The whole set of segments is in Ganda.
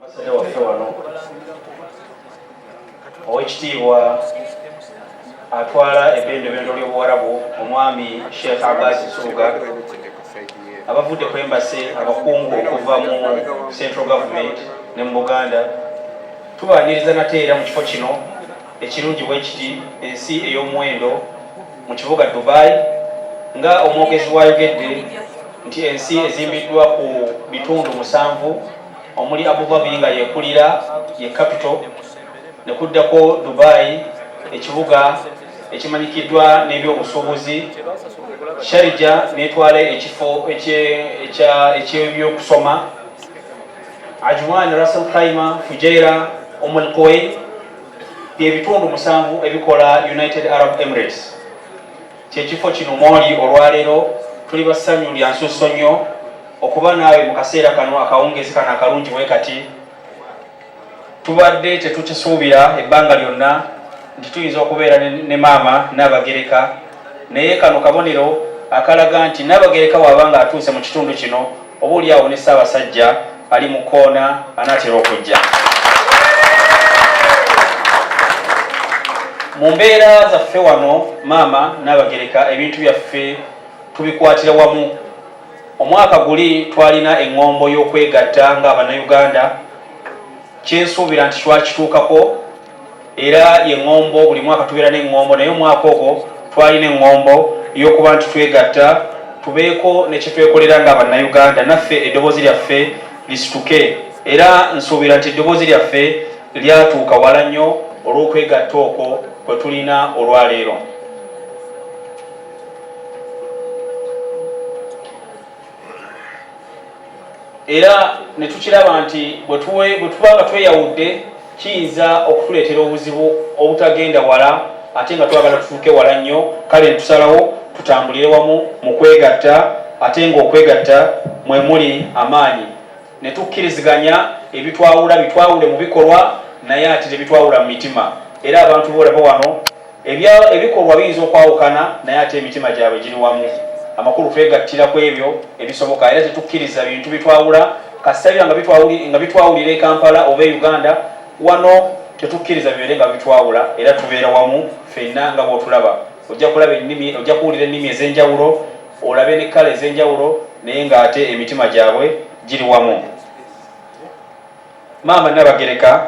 Ambasada waffe wano Owekitiibwa atwala ebbendobendo ly'Obuwarabu, Omwami Sheikh Abbas Nsubuga, abavudde ku embassy, abakungu okuva mu central government ne mu Buganda, tubaaniriza nate era mu kifo kino ekirungi bwe kiti, ensi ey'omuwendo, mu kibuga Dubai. Nga omwogezi wayogedde nti ensi ezimbiddwa ku bitundu musanvu, omuli Abu Dhabi nga yekulira, ye capital, ne kuddako Dubai, ekibuga ekimanyikiddwa n'ebyobusuubuzi, Sharjah netwala ekifo ekyebyokusoma, Ajman, Ras Al Khaimah, Fujairah, Umm Al Quwain, byebitundu musanvu ebikola United Arab Emirates. Kyekifo kino mwoli olwaleero. Tuli bassanyu lya nsusso nnyo okuba naawe mu kaseera kano, akawungeezi kano akalungi bwe kati. Tubadde tetukisuubira ebbanga lyonna nti tuyinza okubeera ne maama Nnaabagereka, naye kano kabonero akalaga nti Nnaabagereka bw'aba nga atuuse mu kitundu kino, oba oli awo ne Ssaabasajja ali mu kkoona anaatera okujja. Mu mbeera zaffe wano, maama Nnaabagereka, ebintu byaffe tubikwatira wamu. Omwaka guli twalina eŋŋombo y'okwegatta ng'Abannayuganda, kyensuubira nti twakituukako, era ye ŋŋombo. Buli mwaka tubeera n'eŋŋombo, naye omwaka ogwo twalina eŋŋombo y'okuba nti twegatta tubeeko ne kyetwekolera ng'Abannayuganda, naffe eddoboozi lyaffe lisituke, era nsuubira nti eddoboozi lyaffe lyatuuka wala nnyo olw'okwegatta okwo kwe tulina olwaleero. Era ne tukiraba nti bwe tuba nga tweyawudde, kiyinza okutuleetera obuzibu obutagenda wala, ate nga twagala tutuuke wala nnyo. Kale netusalawo tutambulire wamu mu kwegatta, ate ng'okwegatta mwe muli amaanyi, ne tukkiriziganya ebitwawula bitwawule mu bikolwa, naye ate tebitwawula mu mitima. Era abantu boolaba wano, ebikolwa biyinza okwawukana, naye ate emitima gyabwe giri wamu. Amakulu, twegattira ku ebyo ebisoboka, era tetukkiriza bintu bitwawula. Kasita biba nga bitwawulira e Kampala oba e Uganda, wano tetukkiriza bibeere nga bitwawula, era tubeera wamu ffenna nga bw'otulaba. Ojja kulaba ennimi, ojja kuwulira ennimi ez'enjawulo, olabe ne kkala ez'enjawulo, naye ng'ate emitima gyabwe giri wamu. Maama Nnabagereka,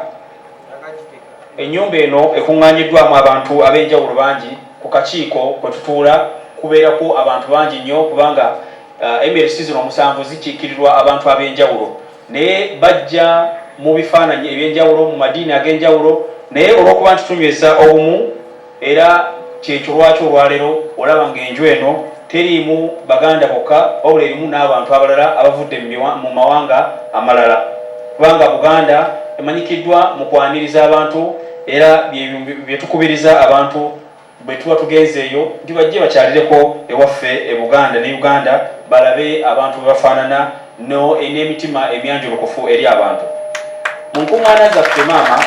ennyumba eno ekuŋŋaanyiddwamu abantu ab'enjawulo bangi. Ku kakiiko kwe tutuula kubeerako abantu bangi nnyo, kubanga Emirates zino omusanvu zikiikirirwa abantu ab'enjawulo, naye bajja mu bifaananyi eby'enjawulo, mu madiini ag'enjawulo, naye olw'okuba nti tunyweza obumu, era kyekyo lwaki olwaleero olaba ng'enju eno teriimu Baganda bokka, wabula erimu n'abantu abalala abavudde mu mawanga amalala, kubanga Buganda emanyikiddwa mu kwaniriza abantu, era bye tukubiriza abantu bwe tuba tugenzeeyo nti bajje bakyalireko ewaffe e Buganda ne Uganda, balabe abantu bwe bafaanana n'emitima emyanjulukufu eri abantu. Mu nkuŋŋaana zaffe, maama,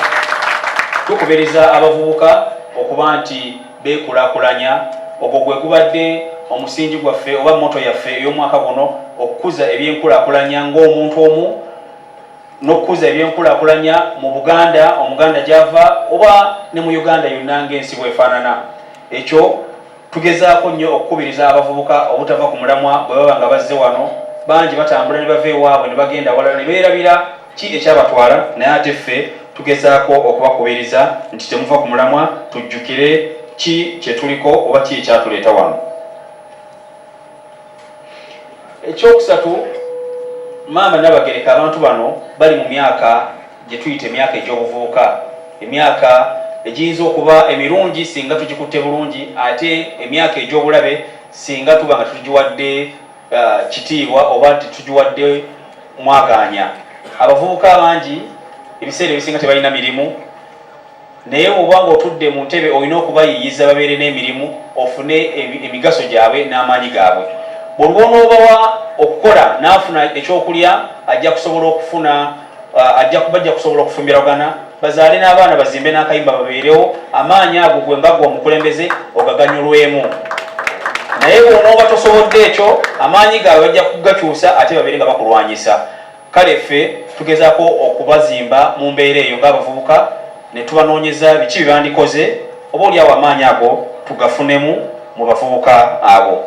tukubiriza abavubuka okuba nti beekulaakulanya. Ogwo gwe gubadde omusingi gwaffe oba motto yaffe ey'omwaka guno, okukuza ebyenkulaakulanya ng'omuntu omu n'okukuza ebyenkulaakulanya mu Buganda, Omuganda gy'ava, oba ne mu Uganda yonna ng'ensi bw'efaanana. Ekyo tugezaako nnyo okukubiriza abavubuka obutava ku mulamwa bwe baba nga bazze wano. Bangi batambula ne bava ewaabwe ne bagenda awalala ne beerabira ki ekyabatwala, naye ate ffe tugezaako okubakubiriza nti temuva ku mulamwa, tujjukire ki kye tuliko oba ki ekyatuleeta wano. Ekyokusatu, maama Nabagereka, abantu bano bali mu myaka gye tuyita emyaka egy'obuvubuka, emyaka egiyinza okuba emirungi singa tugikutte bulungi, ate emyaka egy'obulabe singa tuba nga tetugiwadde kitiibwa oba tetugiwadde mwagaanya. Abavubuka abangi ebiseera ebisinga tebalina mirimu, naye bw'oba ng'otudde mu ntebe, olina okubayiiyiza babeere n'emirimu, ofune emigaso gyabwe n'amaanyi gaabwe. Bw'oluba onoobawa okukola n'afuna ekyokulya, ajja kusobola okufuna ajja bajja kusobola okufumbiragana, bazaale n'abaana, bazimbe n'akayumba, babeerewo. Amaanyi ago gwe nga gwe omukulembeze ogaganyulwemu, naye bw'onooba tosobodde ekyo, amaanyi gaabwe bajja kugakyusa ate babeere nga bakulwanyisa. Kale ffe tugezaako okubazimba mu mbeera eyo ng'abavubuka ne tubanoonyeza biki bye bandikoze, oba oliawo amaanyi ago tugafunemu mu bavubuka abo.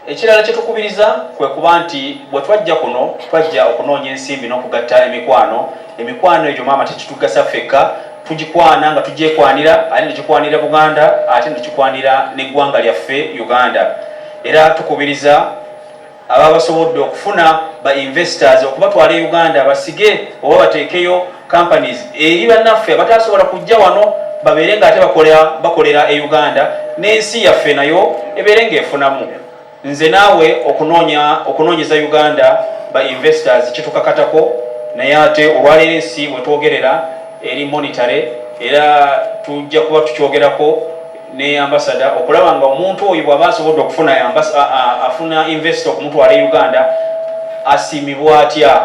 Ekirala kye tukubiriza kwe kuba nti bwe twajja kuno twajja okunoonya ensimbi n'okugatta emikwano. Emikwano egyo maama tekitugasa ffekka, tugikwana nga tugyekwanira ate ne gikwanira Buganda ate ne gikwanira n'eggwanga lyaffe Uganda. Era tukubiriza ababa basobodde okufuna ba investors okubatwala e Uganda basige oba bateekeyo companies eri bannaffe abatasobola kujja wano babeere nga ate bakolera e Uganda n'ensi yaffe nayo ebeere ng'efunamu. Nze naawe okunoonyeza Uganda ba investors kitukakatako, naye ate olwaleero ensi bwe twogerera eri monetary, era tujja kuba tukyogerako ne ambassador okulaba nga omuntu oyo bw'aba asobodde okufuna afuna investor okumutwala e Uganda asiimibwa atya.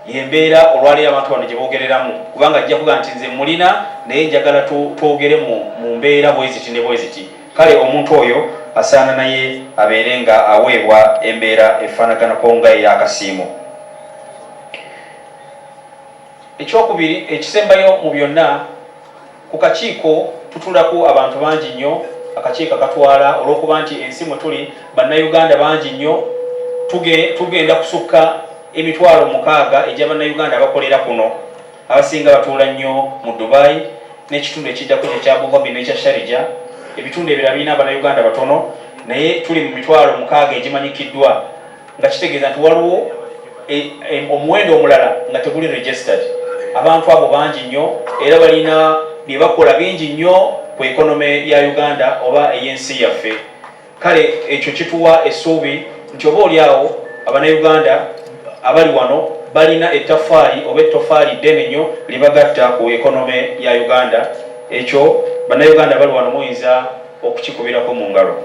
Yembeera olwaleero abantu bano gye boogereramu, kubanga ajja kuga nti nze mulina naye njagala twogere mu mbeera bwe ziti ne bwe ziti. Kale omuntu oyo asaana naye abeere nga aweebwa embeera efaanaganako nga ey'akasiimo. Ekyokubiri ekisembayo mu byonna, ku kakiiko tutulako abantu bangi nnyo. Akakiiko akatwala, olw'okuba nti ensi mwe tuli Bannayuganda bangi nnyo, tugenda kusukka 60,000 egya Bannayuganda abakolera kuno. Abasinga batuula nnyo mu Dubai n'ekitundu ekiddako kyekya Abu Dhabi n'ekya Sharjah. Ebitundu ebirala birina Abannayuganda batono, naye tuli mu 60,000 egimanyikiddwa, nga kitegeeza nti waliwo omuwendo omulala nga teguli registered. Abantu abo bangi nnyo era balina bye bakola bingi nnyo ku economy ya Uganda oba ey'ensi yaffe. Kale ekyo kituwa essuubi nti oba oli awo Abannayuganda abali wano balina ettaffaali oba ettofaali ddene nnyo libagatta ku economy ya Uganda. Ekyo Bannayuganda bali wano muyinza okukikubirako mu ngalo.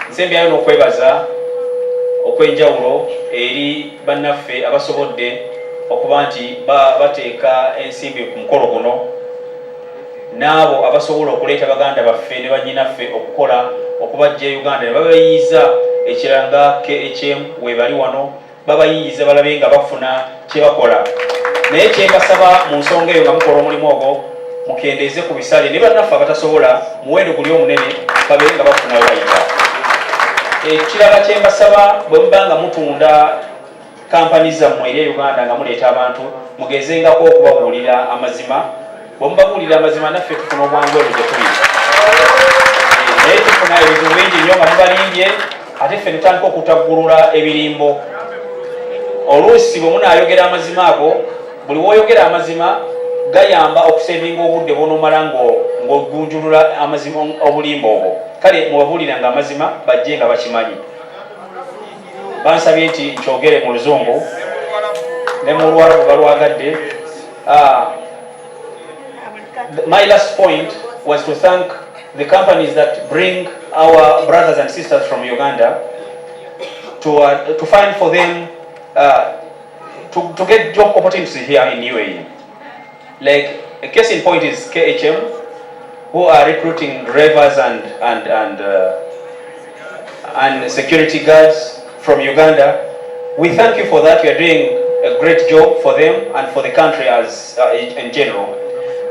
Nsembyayo n'okwebaza okw'enjawulo eri bannaffe abasobodde okuba nti bateeka ensimbi ku mukolo guno, n'abo abasobola okuleeta baganda baffe ne bannyinaffe okukola okubajja e Uganda ne babayiyiza. Ekirala nga KHM webali wano babayiyiza balabe nga bafuna kye bakola, naye kyembasaba mu nsonga eyo, nga mukola omulimu ogwo mukendeeze ku bisale ne bannaffe abatasobola muwendo guli omunene babeere nga bafuna we bayita. Ekirala kyembasaba, bwe muba nga mutunda kampani zammwe eri e Uganda nga muleeta abantu, mugezengako okubabuulira amazima. Bwe mubabuulira amazima naffe tufuna obwangu eno gye tuli, naye tufuna ebizibu bingi nnyo nga mubalimbye, ate ffe tutandika okutaggulula ebirimbo. Oluusi bwe munaayogera amazima ago, buli woyogera amazima gayamba okusevinga obudde bwonomala ng'ogunjulula amazima obulimba obwo. Kale mubabuuliranga amazima bajje nga bakimanyi. Bansabye nti nkyogere mu Luzungu ne mu Luwarabu balwagadde. My last point was to thank the companies that bring our brothers and sisters from Uganda to find for them to get job opportunities here in UAE. Like a case in point is KHM, who are recruiting drivers and security guards from Uganda. We thank you for that. You are doing a great job for them and for the country as in general.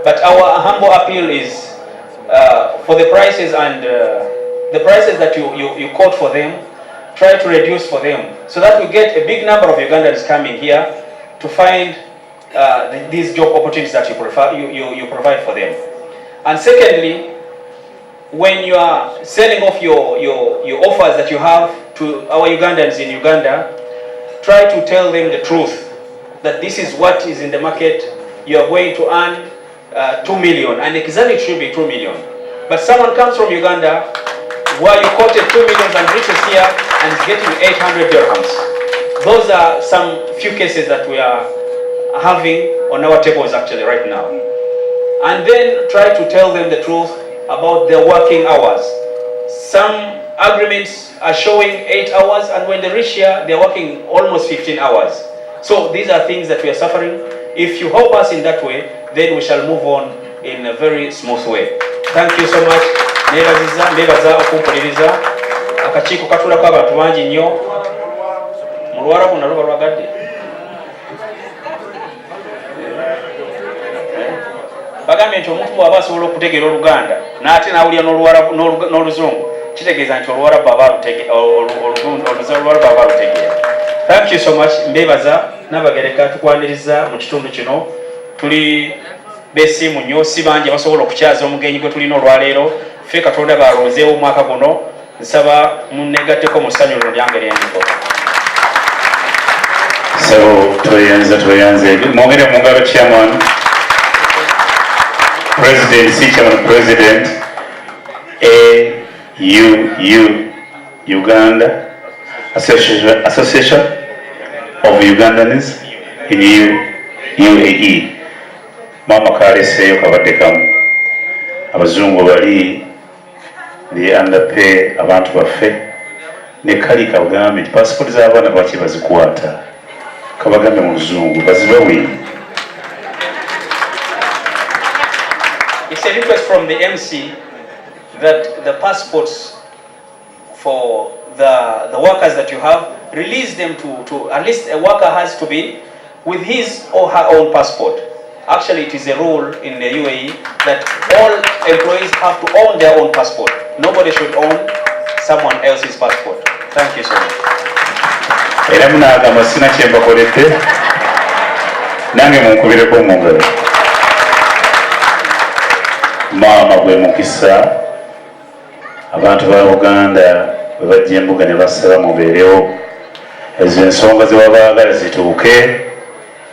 But our humble appeal is for the prices and the prices that you quote for them, try to reduce for them so that we get a big number of Ugandans coming here to find these job opportunities that you provide for them. And secondly, when you are selling off your offers that you have to our Ugandans in Uganda, try to tell them the truth that this is what is in the market. You are going to earn 2 million, and exactly it should be 2 million. But someone comes from Uganda where you quoted 2 million and reaches here and is getting 800 dirhams. Those are some few cases that we are having on our tables actually right now. And then try to tell them the truth about their working hours. Some agreements are showing 8 hours, and when they reach here, they're working almost 15 hours. So these are things that we are suffering. If you help us in that way, then we shall move on in a very smooth way. Thank you so much. Nebaziza, nebaza okumpuliriza. Akakiiko katuulako abantu bangi nnyo. Mu Luwarabu nalwo balwagadde. Bagambye nti omuntu bw'aba asobola okutegeera Oluganda n'ate n'awulira n'Oluzungu, kitegeeza nti Oluwarabu aba Oluwarabu aba alutegeera. Thank you so much. Mbeebaza. Nabagereka, tukwaniriza mu kitundu kino. Tuli besiimu nnyo, si bangi abasobola okukyaza omugenyi gwe tulina olwaleero. Ffe Katonda balonzeewo omwaka guno. Nsaba munnegatteko mu ssanyu lino lyange lyendiko. So tweyanza, tweyanze. Mwongere mu ngalo chairman, president, si chairman, president AUU, Uganda Association of Ugandans in UAE. Maama kaleseeyo kabadde kamu. Abazungu bali the underpay abantu baffe ne kali kagambe nti pasipoti z'abaana lwaki bazikwata, kabagambe mu Luzungu bazibawe. It's a request from the MC that the passports for the workers that you have, release them to at least a worker has to be with his or her own passport. Actually, it is a rule in the UAE that all employees have to own their own passport. Nobody should own someone else's passport. Thank you so much. Era munaagamba sina kyembakoledde, nange munkubireko mu ngalo. Maama, gwe mukisa abantu ba Buganda bwe bajja embuga ne basaba mubeerewo, ezo ensonga ze babaagala zituuke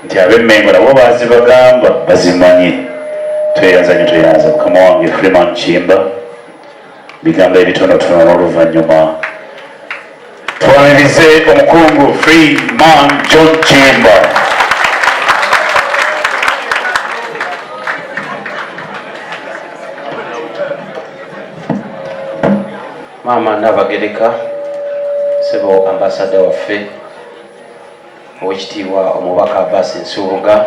nti ab'Emmengo nabo bazibagamba bazimanye. Tweyanza nyo, tweyanza. Mukama wange Freeman Kimba, bigambo ebitonotono n'oluvannyuma twanirize omukungu Freeman John Kimba. Maama Nabagereka, sebo ambasada waffe owekitiibwa omubaka Abbas Nsubuga,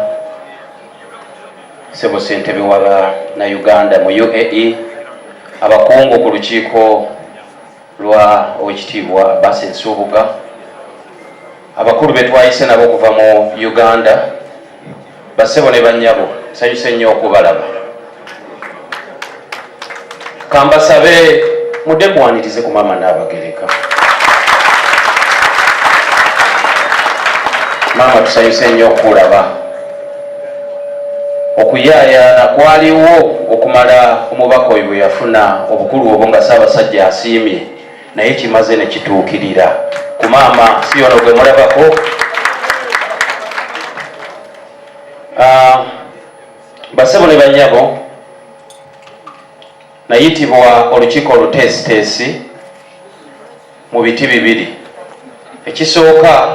sebo ssentebe w'Abannayuganda mu UAE, abakungu ku lukiiko lwa owekitiibwa Abbas Nsubuga, abakulu be twayise nabo okuva mu Uganda, bassebo ne bannyabo, nsanyuse nnyo okubalaba. Kambasabe mudde muwanirize ku maama Naabagereka. Maama, tusanyuse nnyo okulaba. Okuyaayaana kwaliwo okumala omubaka oyo bwe yafuna obukulu obwo nga Ssaabasajja asiimye, naye kimaze ne kituukirira ku maama, si yono gwe mulabako. Ah, basebo ne bannyabo, nayitibwa olukiiko oluteesiteesi mu biti bibiri. Ekisooka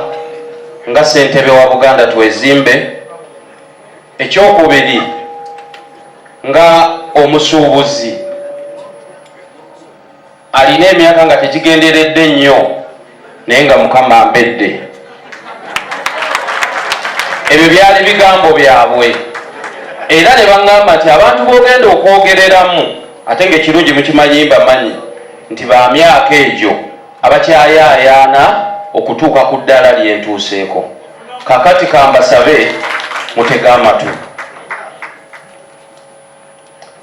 nga ssentebe wa Buganda Twezimbe, ekyokubiri nga omusuubuzi alina emyaka nga tegigenderedde nnyo, naye nga Mukama ambedde. Ebyo byali bigambo byabwe, era ne baŋŋamba nti abantu b'ogenda okwogereramu, ate ng'ekirungi mukimanyi, mbamanyi nti ba myaka egyo abakyayaayaana okutuuka ku ddaala lyentuuseeko. Kakati kambasabe mutege amatu.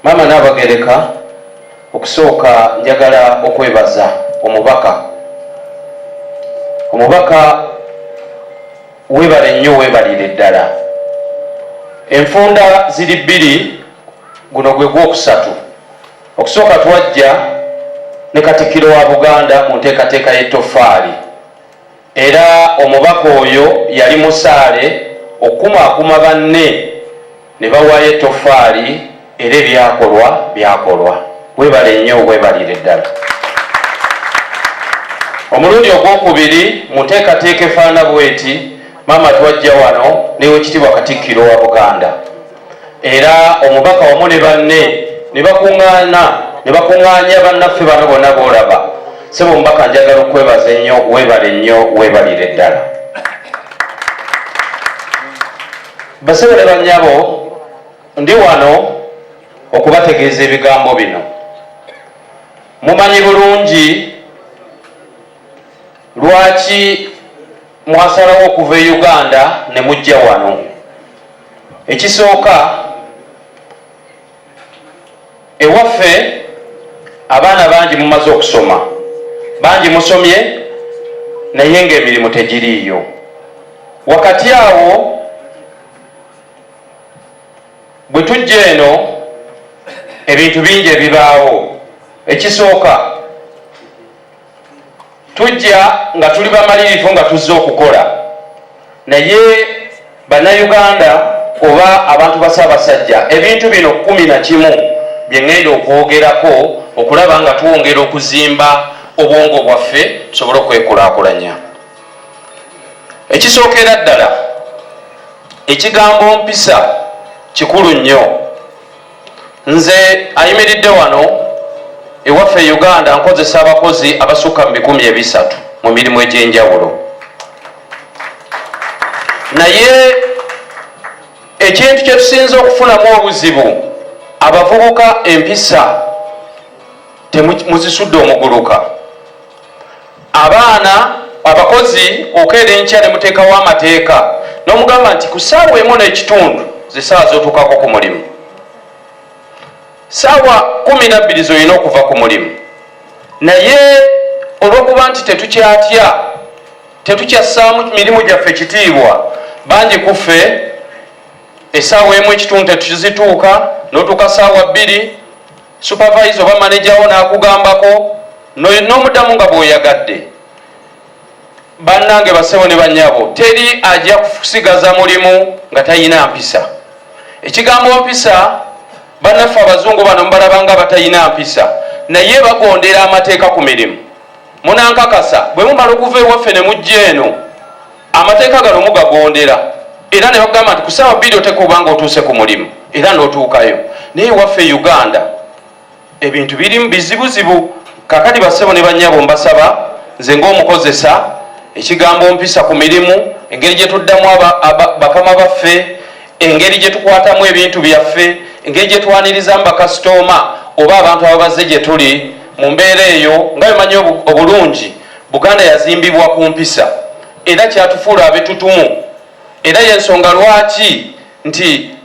Maama Naabagereka, okusooka njagala okwebaza omubaka. Omubaka, weebale nnyo, weebalire ddala. Enfunda ziri bbiri, guno gwe gwokusatu. Okusooka twajja ne Katikkiro wa Buganda mu nteekateeka y'ettofaali, era omubaka oyo yali musaale okukumaakuma banne ne bawaayo ettofaali, era ebyakolwa byakolwa. Weebale nnyo, weebalire ddala. Omulundi ogwokubiri mu nteekateeka efaanana bweti, maama, twajja wano n'Owekitiibwa Katikkiro wa Buganda, era omubaka wamu ne banne ne bakuŋŋaana ne bakuŋŋaanya bannaffe bano bonna boolaba. Sebo omubaka, njagala okwebaza ennyo, weebale nnyo, weebalire ddala. Basebo ne bannyabo, ndi wano okubategeeza ebigambo bino. Mumanyi bulungi Lwaki mwasalawo okuva e Uganda ne mujja wano? Ekisooka, ewaffe abaana bangi mumaze okusoma, bangi musomye, naye ng'emirimu tegiriiyo. Wakati awo bwe tujja eno, ebintu bingi ebibaawo. Ekisooka, tujja nga tuli bamalirivu nga tuzze okukola, naye Bannayuganda oba abantu ba Ssaabasajja, ebintu bino 11 bye ŋŋenda okwogerako okulaba nga twongera okuzimba obwongo bwaffe tusobole okwekulaakulanya. Ekisookera ddala, ekigambo mpisa kikulu nnyo. Nze ayimiridde wano, ewaffe Uganda nkozesa abakozi abasukka mu 300 mu mirimu egy'enjawulo, naye ekintu kye tusinza okufunamu obuzibu, abavubuka empisa muzisudde omuguluka. Abaana abakozi, okeera enkya ne muteekawo amateeka n'omugamba nti ku ssaawa 1.5 zisaawa z'otuukako ku mulimu, saawa 12 z'olina okuva ku mulimu. Naye olw'okuba nti tetukyatya, tetukyassaamu mirimu gyaffe kitiibwa, bangi kuffe essaawa 1.5 tetuzituuka, n'otuuka saawa 2, supervisor oba manager wo n'akugambako n'omuddamu nga bw'oyagadde. Bannange, basebo ne bannyabo, teri ajja kusigaza mulimu nga talina mpisa. Ekigambo mpisa, bannaffe abazungu bano mubalaba nga batalina mpisa, naye bagondera amateeka ku mirimu. Munankakasa, bwe mumala okuva ewaffe ne mujja eno, amateeka gano mugagondera, era ne bagamba nti ku ssaawa 2 oteeka oba nga otuuse ku mulimu, era n'otuukayo. Naye ewaffe Uganda ebintu birimu bizibuzibu. Kakati bassebo ne bannyabo, mbasaba nze ng'omukozesa, ekigambo mpisa ku mirimu, engeri gye tuddamu bakama baffe, engeri gye tukwatamu ebintu byaffe, engeri gye twanirizamu bakasitooma oba abantu ababaze gye tuli mu mbeera eyo, nga bemanyi obulungi Buganda yazimbibwa ku mpisa, era kyatufuula abetutumu. Era yensonga lwaki nti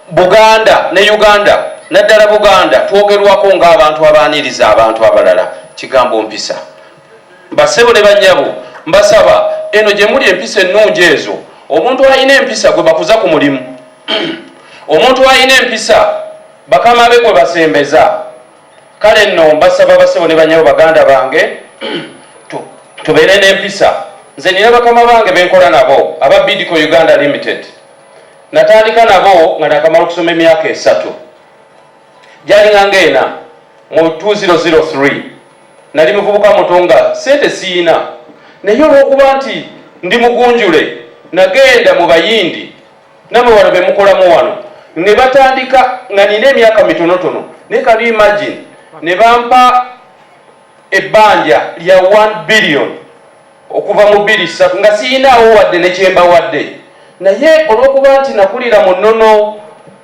Buganda ne Uganda, naddala Buganda, twogerwako ng'abantu abaaniriza abantu abalala. Kigambo mpisa. Basebo ne bannyabo, mbasaba eno gye muli empisa ennungi ezo. Omuntu alina empisa gwe bakuza ku mulimu, omuntu alina empisa bakama be gwe basembeza. Kale nno mbasaba, basebo ne bannyabo, baganda bange, tubeere n'empisa. Nze nina bakama bange benkola nabo aba Bidco Uganda Limited. Natandika nabo nga nakamala okusoma emyaka 3, gyalinga ngaena, mu 2003. Nali muvubuka muto nga sente siina, naye olwokuba nti ndi mugunjule, nagenda mu Bayindi namwe wano bemukolamu wano ne batandika nga nina emyaka mitonotono. Naye can you imagine, ne bampa ebbanja lya 1 billion okuva mu 23 nga siyinaawo wadde nekyembawadde. Naye olwokuba nti nakulira mu nnono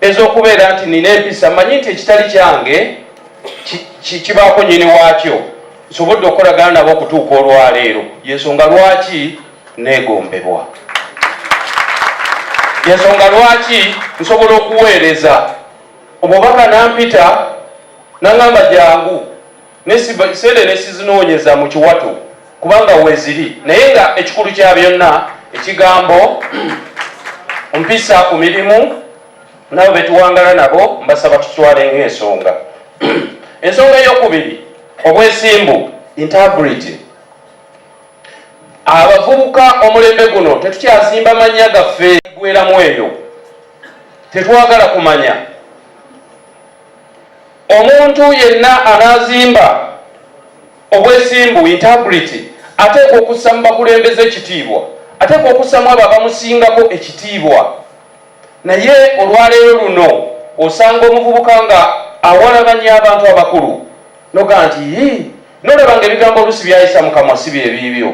ez'okubeera nti nina empisa, manyi nti ekitali kyange kibaako nyini waakyo, nsobodde okukolagana nabo okutuuka olwaleero. Yensonga lwaki neegombebwa, yensonga lwaki nsobola okuweereza. Omubaka nampita naŋŋamba jangu, sente nesizinoonyeza mu kiwato kubanga weeziri. Naye nga ekikulu kya byonna, ekigambo mpisa ku mirimu nabo betuwangala nabo, mbasaba tutwale ng'ensonga. Ensonga eyokubiri, obwesimbu, integrity. Abavubuka omulembe guno tetukyazimba mannya gaffe gweramu eyo, tetwagala kumanya. Omuntu yenna anaazimba obwesimbu, integrity, ateekwa okussa mu bakulembeze ekitiibwa, ateekwa okussamu abo abamusingako ekitiibwa. Naye olwaleero luno osanga omuvubuka nga awalabanya abantu abakulu, nogaa nti yii, nolaba nga ebigambo olusi byayisa mu kamwa si byebiibyo.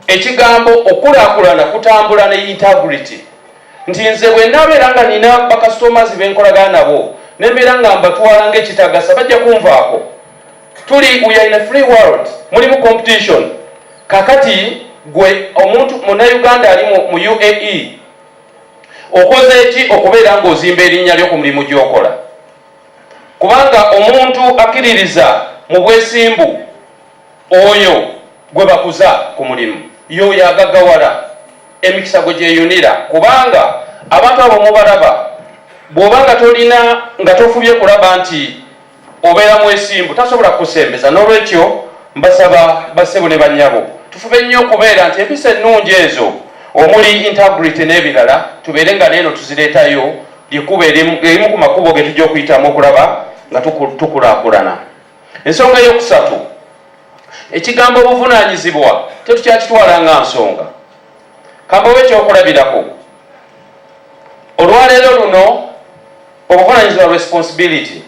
Ekigambo okulaakulana kutambula ne integrity, nti nze bwe naabeera nga nina bakasitomazi benkolagana nabo, nembeera nga mbatwala ngaekitagasa, bajja kunvaako. Tuli, we are in a free world, mulimu competition. Kakati gwe omuntu munnayuganda ali mu UAE, okoze ki okubeera ng'ozimba erinnya lyo ku mulimu gy'okola? Kubanga omuntu akkiririza mu bwesimbu, oyo gwe bakuza ku mulimu, y'oyo agaggawala, emikisa gwe gyeyunira. Kubanga abantu abo mubalaba, bw'oba nga tolina, nga tofubye kulaba nti obeera mwesimbu, tasobola kukusembeza. N'olwekyo mbasaba, bassebo ne bannyabo, tufube nnyo okubeera nti empisa ennungi ezo omuli integrity n'ebirala, tubeere nga neeno tuzireetayo. Lyekkubo erimu ku makubo ge tujja okuyitamu okulaba nga tukulaakulana. Ensonga eyokusatu, ekigambo obuvunaanyizibwa tetukyakitwala nga nsonga. Kambawo ekyokulabirako. Olwaleero luno obuvunaanyizibwa, responsibility.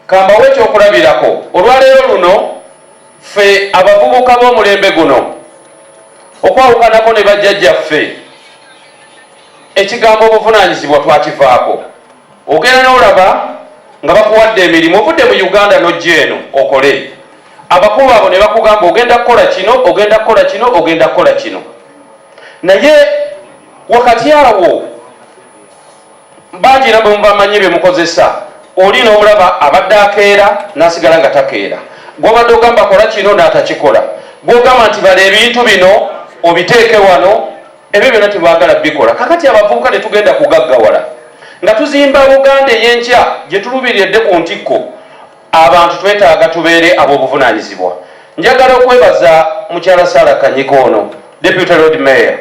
Kambawo ekyokulabirako. Olwaleero luno ffe abavubuka b'omulembe guno, okwawukanako ne bajjajjaffe, ekigambo obuvunaanyizibwa twakivaako. Ogenda n'olaba nga bakuwadde emirimu, ovudde mu Uganda n'ojja eno okole. Abakulu abo ne bakugamba, ogenda kukola kino, ogenda kukola kino, ogenda kukola kino. Naye wakati awo bangi era bwemubamanyi bye mukozesa, oli n'omulaba abadde akeera n'asigala nga takeera. Gwobadde ogamba kola kino n'atakikola, gwogamba nti bala ebintu bino obiteeke wano, ebyo byonna tebaagala bikola. Kakati abavubuka tetugenda kugaggawala nga tuzimba Buganda ey'enkya gye tulubiridde ku ntikko. Abantu twetaaga tubeere ab'obuvunaanyizibwa. Njagala okwebaza mukyala Sara Kanyika ono, Deputy Lord Mayor.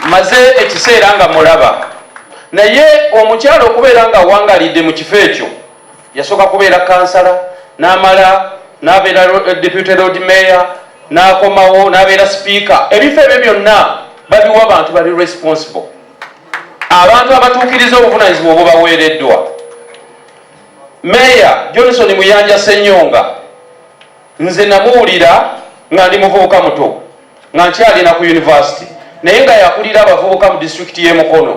Maze ekiseera nga mulaba, naye omukyala okubeera nga awangalidde mu kifo ekyo, yasooka kubeera kansala, n'amala n'abeera Deputy Lord Mayor, n'akomawo n'abeera sipiika. Ebifo ebyo byonna babiwa abantu bali responsible, abantu abatuukiriza obuvunaanyizibwa obubaweereddwa. Meeya Johnson Muyanja Senyonga, nze namuwulira nga ndi muvubuka muto, nga nkyalina ku university, naye nga yakulira abavubuka mu disitulikiti y'e Mukono.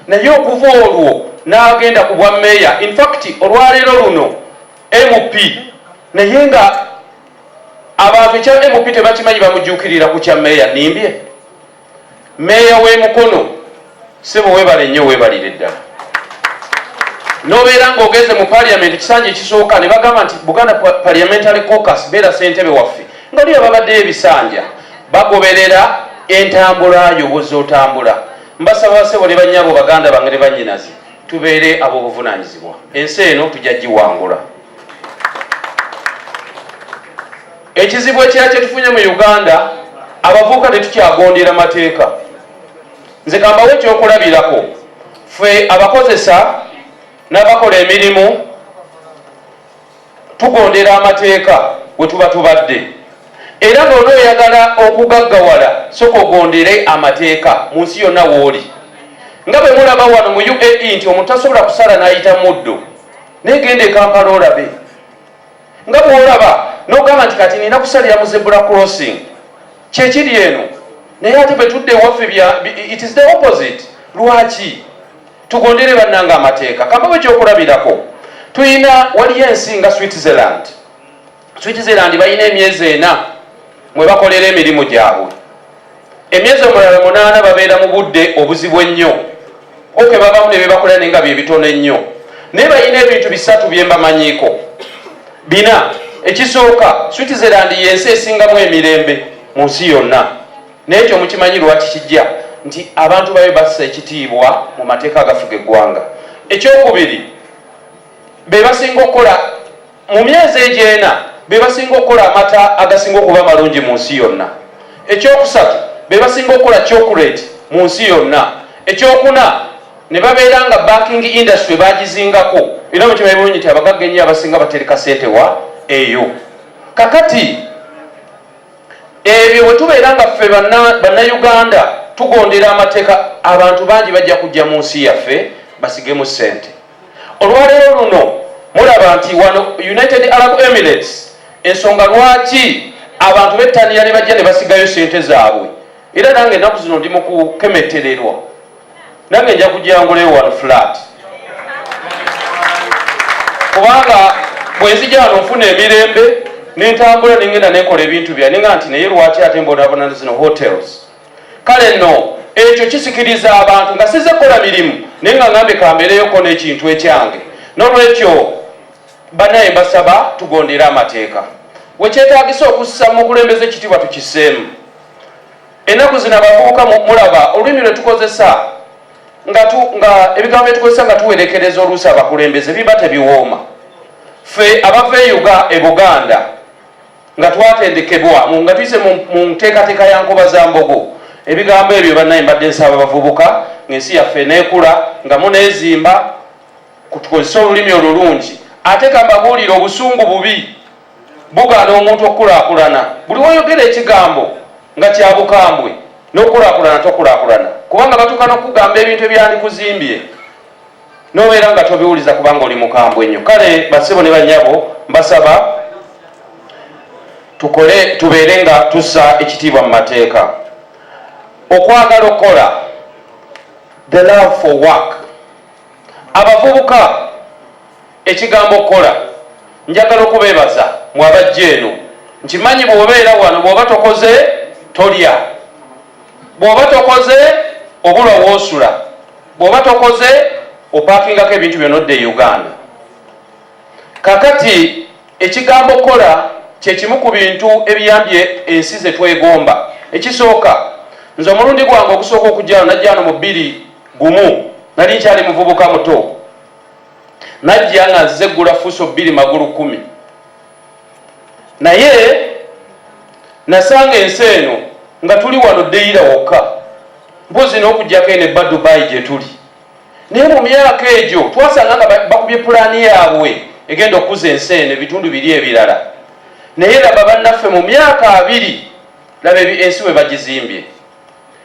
Naye okuva olwo n'agenda ku bwa meeya, infact olwaleero luno MP, naye nga abantu ekya MP tebakimanyi, bamujuukirira ku kya meeya. Nimbye? Meeya w'e Mukono, sebo, weebale nnyo, weebalire ddala. Nobeera ng'ogenze mu parliament ekisanja ekisooka, ne bagamba nti Buganda Parliamentary Caucus, beera ssentebe waffe, nga oli babaddeyo ebisanja bagoberera entambula yo bwozza otambula. Mbasaba, basebo ne bannyabo, baganda bange ne bannyinaze, tubeere ab'obuvunaanyizibwa. Ensi eno tujja giwangula. Ekizibu ekirala kyetufunye mu Uganda, abavubuka tetukyagondera mateeka. Nze kambawo ekyokulabirako. Ffe abakozesa n'abakola emirimu tugondera amateeka we tuba tubadde. Era bw'oba oyagala okugaggawala, soka ogondere amateeka mu nsi yonna w'oli. Nga bwe mulaba wano mu UAE nti omuntu tasobola kusala n'ayita muddo, naye genda e Kampala olabe nga bw'olaba n'ogamba nti kati nina kusalira mu zebra crossing, kyekiri eno. Naye ate bwe tudda ewaffe, it is the opposite. Lwaki? Tugondere bannanga amateeka. Kambawo ekyokulabirako. Tuyina, waliyo ensi nga Switzerland. Switzerland balina emyezi 4 mwe bakolera emirimu gyabwe, emyezi omulala 8 babeera mu budde obuzibu ennyo. Okay, babamu ne bebakolera, naye nga byebitono ennyo. Naye balina ebintu bisatu byembamanyiiko, bina. Ekisooka, Switzerland yensi esingamu emirembe mu nsi yonna. Naye ekyo mukimanyi lwaki kijja? Nti abantu bayo bassa ekitiibwa mu mateeka agafuga eggwanga. Ekyokubiri, be basinga okukola mu myezi egyena, be basinga okukola amata agasinga okuba amalungi mu nsi yonna. Ekyokusatu, be basinga okukola chocolate mu nsi yonna. Ekyokuna, ne babeera nga banking industry bagizingako. Era mukimanyi bulungi nti abagagga ennyo abasinga batereka sente wa eyo. Kakati ebyo bwe tubeera nga ffe Bannayuganda tugondera amateeka, abantu bangi bajja kujja mu nsi yaffe basigemu ssente. Olwaleero luno mulaba nti wano United Arab Emirates, ensonga lwaki abantu bettanira ne bajja ne basigayo sente zaabwe. Era nange ennaku zino ndi mu kukemettererwa, nange nja kujjanguleyo wano flat, kubanga bwe nzija wano nfuna emirembe. Nentambula nengenda nenkola ebintu byange, nenga nti naye lwaki ate mbonaabona zino hotels? Kale nno ekyo kisikiriza abantu nga size kukola mirimu, naye nga ngambe kambeereyoko n'ekintu ekyange. N'olwekyo bannaye, mbasaba tugondere amateeka. Wekyetagisa okussa mukulembeza ekitiibwa, tukiseemu. Ennaku zino abavubuka mulaba olulimi lwe tukozesa, nga ebigambo byetukozesa nga tuwerekereza oluusi abakulembeze biba tebiwooma. Ffe abava eyuga e Buganda nga twatendekebwa nga tuyise mu nteekateeka ya Nkoba za Mbogo, ebigambo ebyo bannaye mbadde nsaba abavubuka, ng'ensi yaffe eneekula nga muneezimba, tukozese olulimi olulungi. Ate kambabuulire, obusungu bubi, bugaana omuntu okukulaakulana. Buli woyogera ekigambo nga kyabukambwe, n'okukulaakulana tokulaakulana, kubanga batuuka n'okugamba ebintu ebyandikuzimbye nobeera nga tobiwuliza kubanga oli mukambwe nnyo. Kale basebo ne banyabo, mbasaba tukole, tubeere nga tussa ekitiibwa mu mateeka. Okwagala okukola, the love for work. Abavubuka, ekigambo okukola, njagala okubeebaza mwabajja eno. Nkimanyi bw'obeera wano, bw'oba tokoze tolya, bw'oba tokoze obulwa woosula, bw'oba tokoze opakingako ebintu byonna odda e Uganda. Kakati ekigambo kola kyekimu ku bintu ebiyambye ensi ze twegomba. Ekisooka, nze omulundi gwange ogusooka okujjano, najjano mu 2001, nali nkyali muvubuka muto. Najja nga nzize eggula Fuso bbiri magulu 10, naye nasanga ensi eno nga tuli wano Deira wokka, mpozi n'okujjako eno ebba Dubai gye tuli. Naye mu myaka egyo twasanga nga bakubye pulaani yaabwe egenda okukuza ensi eno, ebitundu biri ebirala. Naye laba bannaffe mu myaka 20, laba ensi bwe bagizimbye.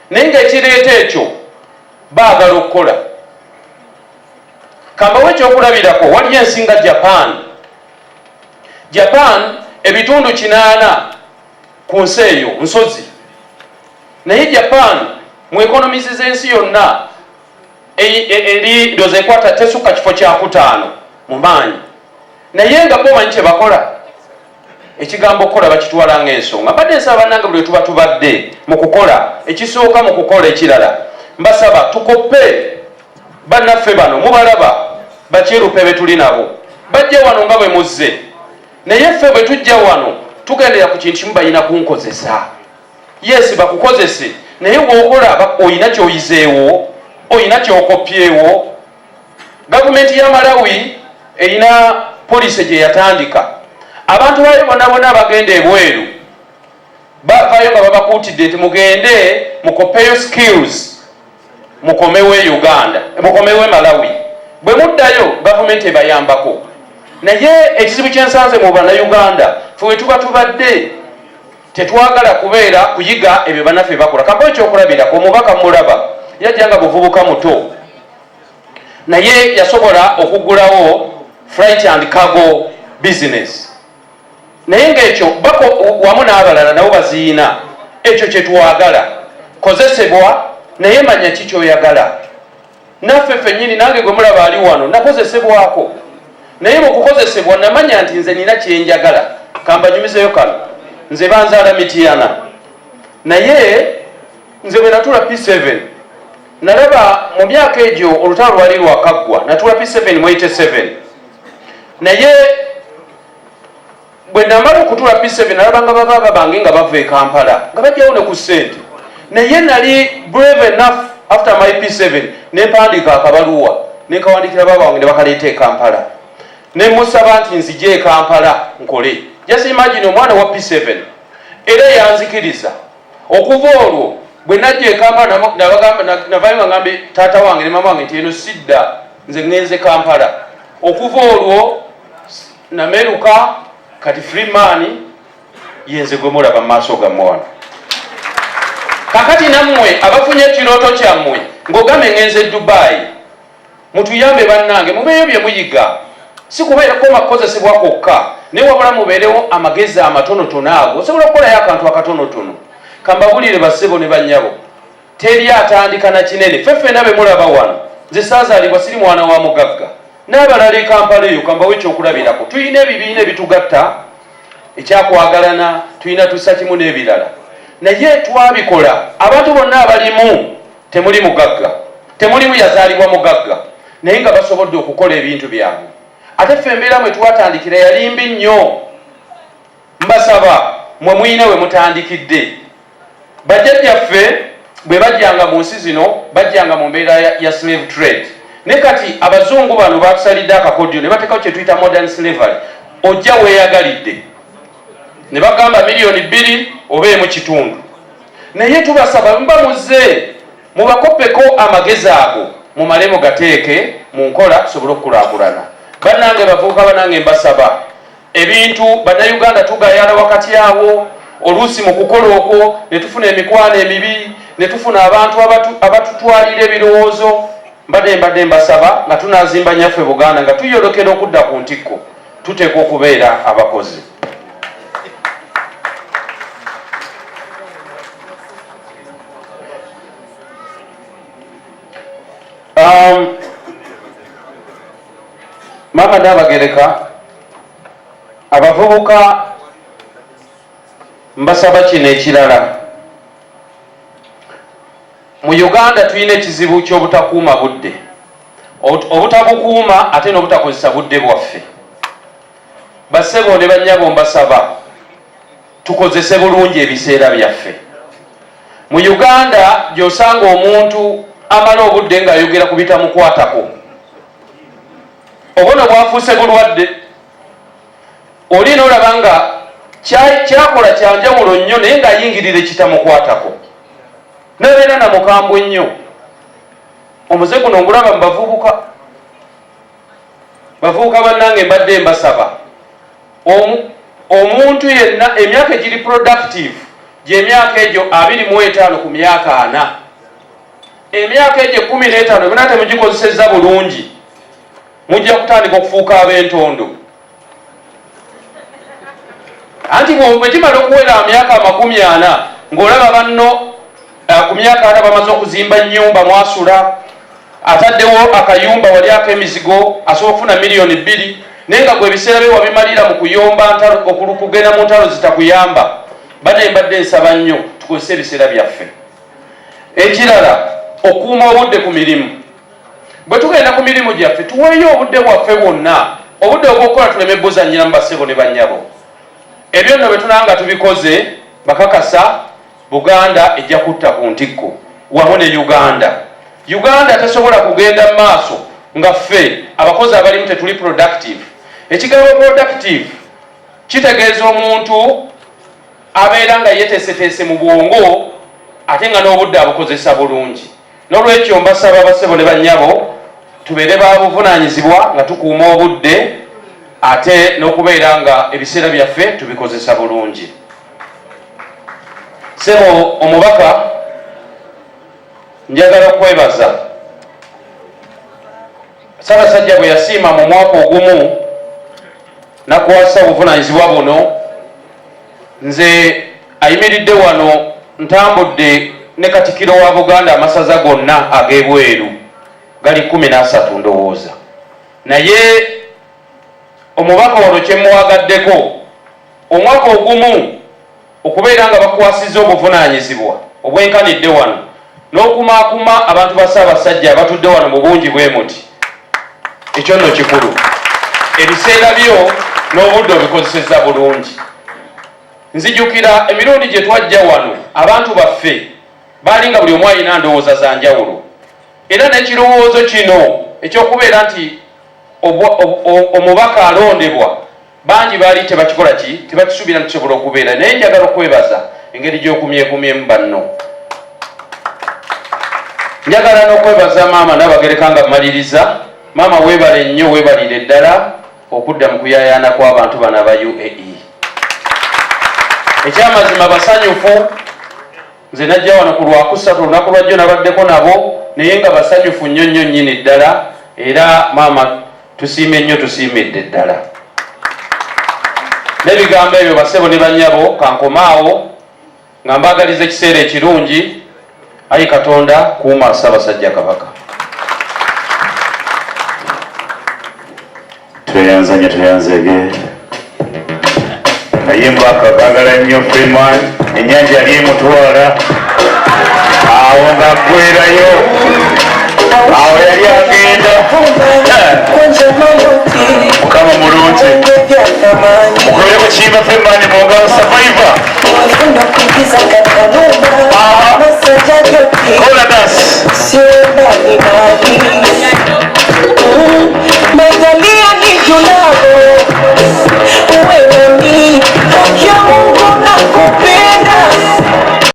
Naye ngaekireeta ekyo, baagala okukola. Kambawo ekyokulabirako, waliyo ensi nga Japan. Japan ebitundu 80 ku nsi eyo nsozi, naye Japan mu economies z'ensi yonna eri ndoza ekwata tesukka kifo kyakutaano mu maanyi. Naye nga bo manyi kyebakola, ekigambo okukola bakitwala ngaensonga. Mbadde nsaba bannange, buli wetuba tubadde mu kukola, ekisooka mu kukola, ekirala mbasaba tukoppe bannaffe bano. Mubalaba bakyerupe be tuli nabo, bajja wano nga bwe muzze, naye ffe bwe tujja wano tugendera ku kintu kimu: balina kunkozesa. Yes, bakukozese, naye wokola oyina kyoyizeewo, oyina kyokopyewo. Gavumenti ya Malawi erina policy gye yatandika, abantu baayo bonna bonna bagenda ebweru bavayo nga babakuutidde nti mugende mukopeyo skills, mukomewo e Uganda, mukomewo e Malawi. Bwe muddayo gavumenti ebayambako. Naye ekizibu kyensanze mu Bannayuganda, fe we tuba tubadde tetwagala kubeera kuyiga ebyo bannaffe bakola. Kambawo ekyokulabirako, omubaka mulaba yajja nga buvubuka muto, naye yasobola okuggulawo flight and cargo business, naye ngaekyo bako wamu n'abalala nabo baziina. Ekyo kyetwagala, kozesebwa, naye manya ki kyoyagala. Naffe ffennyini, nange gwe mulaba ali wano, nakozesebwako, naye mu kukozesebwa namanya nti nze nina kyenjagala. Kambanyumizeyo kano, nze banzaala Mityana, naye nze bwe natula P7 nalaba mu myaka egyo olutalo lwali lwakaggwa. Natula P7 mu 87, naye bwe namala okutula P7 nalabanga babaaba bange nga bava e Kampala nga bajjawo ne ku ssente. Naye nali brave enough, after my P7 nempandiika akabaluwa nenkawandikira baaba wange ne bakaleeta e Kampala, nemusaba nti nzije e Kampala nkole. Just imagine, omwana wa P7, era yanzikiriza. Okuva olwo bwe najja e Kampala, navayo nga ngambe taata wange ne mama wange nti eno sidda, nze ŋŋenze Kampala. Okuva olwo nameruka, kati free man yenze gwe mulaba mu maaso gammwe wano. Kakati nammwe abafunye ekirooto kyammwe ng'ogambe ŋŋenze Dubai, mutuyambe bannange, mubeeyo bye muyiga, si kubeera koma kukozesebwa kwokka, naye wabula mubeerewo amagezi amatonotono ago osobola okukolayo akantu akatonotono. Kambabulire bassebo ne bannyabo, teri atandika na kinene. Ffe ffena be mulaba wano, nze saazaalibwa, siri mwana wa mugagga, n'abalala e Kampala eyo. Kambawo ekyokulabirako, tulina ebibiina ebitugatta. Ekyakwagalana, tulina tussa kimu n'ebirala, naye twabikola abantu bonna abalimu. Temuli mugagga, temulimu yazaalibwa mugagga, naye nga basobodde okukola ebintu byabwe. Ate ffe embeera mwe twatandikira yali mbi nnyo. Mbasaba mwe muyina we mutandikidde. Bajjajjaffe bwe bajjanga mu nsi zino, bajjanga mu mbeera ya slave trade, ne kati abazungu bano batusalidde akakodyo ne bateekawo kye tuyita modern slavery. Ojja weeyagalidde ne bagamba 2 miliyoni oba 1.5. Naye tubasaba, muba muzze mubakoppeko amagezi ago, mumale mugateeke mu nkola tusobole okukulaakulana. Bannange bavubuka, bannange, mbasaba ebintu. Bannayuganda tugayala wakati awo, oluusi mu kukola okwo ne tufuna emikwano emibi, ne tufuna abantu abatutwalira ebirowoozo. Mbadde mbasaba nga tunazimba nyaffe Buganda, nga tuyolekera okudda ku ntikko, tuteekwa okubeera abakozi. Maama Naabagereka, abavubuka mbasaba kino ekirala. Mu Uganda tulina ekizibu ky'obutakuuma budde, obutabukuuma ate n'obutakozesa budde bwaffe. Bassebo ne bannyabo, mbasaba tukozese bulungi ebiseera byaffe. Mu Uganda gy'osanga omuntu amala obudde ng'ayogera ku bitamukwatako, obono bwafuuse bulwadde. Oli noolaba nga kyakola kyanjawulo nnyo, naye ng'ayingirira ekitamukwatako, nabeera na mukambwe nnyo. Omuze guno ngulaba mu bavubuka. Bavubuka bannange, mbadde mbasaba, omuntu yenna emyaka egiri productive gyemyaka egyo 25 ku myaka 40. Emyaka egyo 15 byona temugikozesezza bulungi, mujja kutandika okufuuka ab'entondo. Anti bwe kimala okuwera myaka 40, ng'olaba banno ku myaka 40 bamaze okuzimba nnyumba mwasula, ataddewo akayumba wali ak'emizigo, asobola okufuna 2 miliyoni, naye nga gwe ebiseera bye wabimalira mu kuyomba ntalo, kugenda mu ntalo zitakuyamba. Bane, mbadde nsaba nnyo tukozese ebiseera byaffe. Ekirala, okuuma obudde ku mirimu. Bwe tugenda ku mirimu gyaffe, tuweeyo obudde bwaffe bwonna. Obudde obwokukola tuleme buzanyira mu basebo ne bannyabo. Ebyo nno bwe tunaba nga tubikoze, bakakasa Buganda ejja kutta ku ntikko wamu ne Uganda. Uganda tesobola kugenda mu maaso nga ffe abakozi abalimu tetuli productive. Ekigambo productive kitegeeza omuntu abeera nga yeteeseteese mu bwongo, ate nga n'obudde abukozesa bulungi. N'olwekyo mbasaba, basebo ne bannyabo, tubeere ba buvunaanyizibwa nga tukuuma obudde, ate n'okubeera nga ebiseera byaffe tubikozesa bulungi. Sebo omubaka, njagala okwebaza Ssaabasajja bwe yasiima mu mwaka ogumu nakwasa obuvunanyizibwa buno. Nze ayimiridde wano ntambudde ne Katikiro wa Buganda amasaza gonna ag'ebweru, gali 13 ndowooza. Naye omubaka ono kyemuwagaddeko, omwaka ogumu okubeera nga bakwasiza obuvunaanyizibwa obwenkanidde wano n'okumaakuma abantu ba Ssaabasajja abatudde wano mu bungi bwe muti, ekyo nno kikulu. Ebiseera byo n'obudde obikozesezza bulungi. Nzijukira emirundi gye twajja wano, abantu baffe baali nga buli omu alina ndowooza za njawulo, era n'ekirowoozo kino ekyokubeera nti omubaka alondebwa, bangi baali tebakikola ki, tebakisuubira nti kisobola okubeera. Naye njagala okwebaza engeri gy'okumyekumyemu banno. Njagala n'okwebaza maama Nabagereka nga mmaliriza. Maama, weebale nnyo, weebalire ddala okudda mu kuyayaana kw'abantu bano aba UAE. Ekyamazima basanyufu. Nze najja wano ku Lwakusatu, olunaku lwajjo nabaddeko nabo, naye nga basanyufu nnyo nnyo nnyini ddala. Era maama, tusiime nnyo, tusiimidde ddala n'ebigambo ebyo. Basebo ne bannyabo, kankomaawo nga mbaagaliza ekiseera ekirungi. Ayi Katonda, kuuma Ssaabasajja Kabaka. Tweyanza nnyo, tweyanzeege. Akayimba ako akaagala nnyo Freeman, ennyanja yali emutwala awo ng'aggwerayo, awo yali agenda.